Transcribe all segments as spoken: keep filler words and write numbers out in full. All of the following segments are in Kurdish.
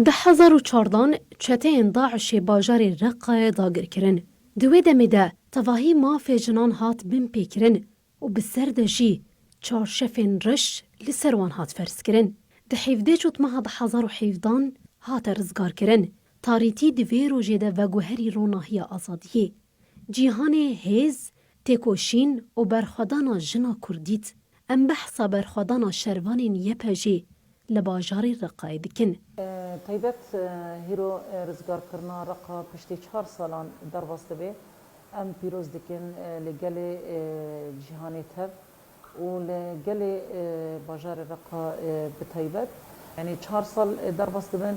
Di hezar û çardan çeteyên DAIŞê bajarê Reqayê dagir kirin. Di wê demê de tevahî mafê jinan hat binpêkirin û bi ser de jî çarşefên reş li ser wan hat ferzkirin. Di hevdê Şutmeha du hezar û hevdan hate rizgarkirin. Tarîtî di vê rojê de veguherî ronahiya azadiyê. Cîhanê hêz, têkoşîn û berxwedana jina Kur dît. Em behsa berxwedana şervanên Y P G li bajarê Reqayê dikin. Taybet, e, hîro, e, rizgarkirina Reqa piştî çar salan derbas dibe. Em pîroz dikin, e, li gelê, e, cîhanê tev û li gelê, e, bajarê Reqa, e, bi taybet. Yanî çar sal, e, derbas dibin,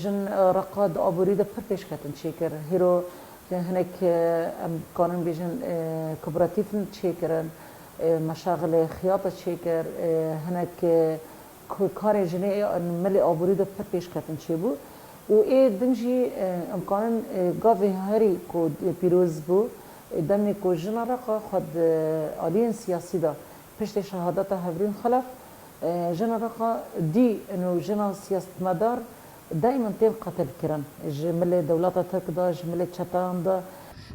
jin, e, Reqa di aborî de pir pêşketin çêkir. Hîro hinek, e, em kanin bêjin, e, kooperatîfin çêkirin, e, meşaxilê xiyata çêkir, e, hinek, e, ku-, karê jinê ê milê aborî de pir pêşketin çêbû. Û ê din jî, e, em kanin, e, gavê herî ku pîroz bû, e, demê ku jina Reqa xwe di aliyên siyasî de piştê şehadeta Hevrîn Xelef, e, jina Reqa dî û jina siyasetmedar daîman tên qetil kirin. Ji milê dewleta Tirk de, ji milê çeteyan de.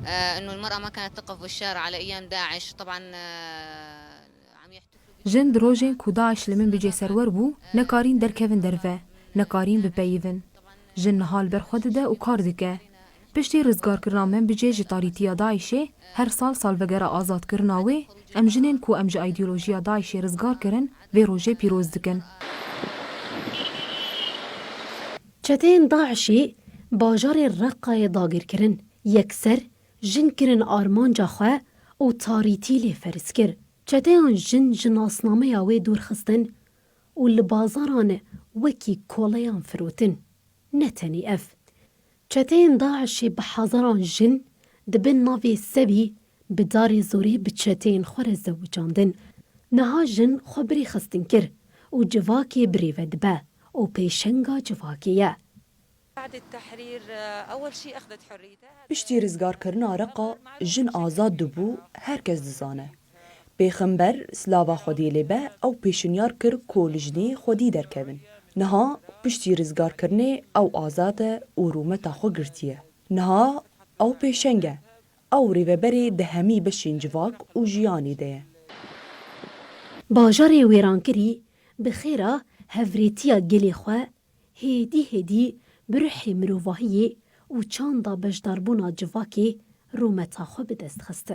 آه، إنه المرأة ما كانت تقف بالشارع على أيام داعش. طبعًا، آه، عم يحتفلوا Jin di rojên ku DAIŞ li Minbicê serwer bû, nekarîn derkevin derve, nekarîn bipeyivin. Jin niha li ber xwe dide û kar dike. Piştî rizgarkirina Minbicê ji tarîtiya DAIŞê, her sal salvegera azadkirina wê, em jinên ku em ji îdeolojiya DAIŞê rizgar kirin, vê rojê pîroz dikin. Çeteyên DAIŞê bajarê Reqayê dagir kirin. Yekser jin kirin armanca xwe û tarîtî lê ferz kir. Çeteyan jin ji nasnameya wê dûr xistin û li bazaran wekî koleyan firotin. Ne tenê ev. Çeteyên DAIŞê bi hezaran jin di bin navê Sebî bi darê zorê bi çeteyên xwe re zewicandin. Niha jin xwe bi rêxistin kir û civakê bi rê ve dibe û pêşenga civakê ye. بعد التحرير، آه، أول شي أخذت حريتها. Piştî rizgarkirina Reqa jin azad dibû, her kes dizane. Pêxember, silava Xwedê lê be, ew pêşinyar kir ku li jinê xwedî derkevin. Niha piştî rizgarkirinê ew azad e û rûmeta xwe girtiye. Niha ew pêşeng e. Ew rêveberê di hemî beşên civak û jiyanê de ye. Bajarê wêrankirî bi xêra hevrêtiya gelê xwe hêdî hêdî bi ruhê mirovahiyê û çanda beşdarbûna civakê rûmeta xwe bi dest xist.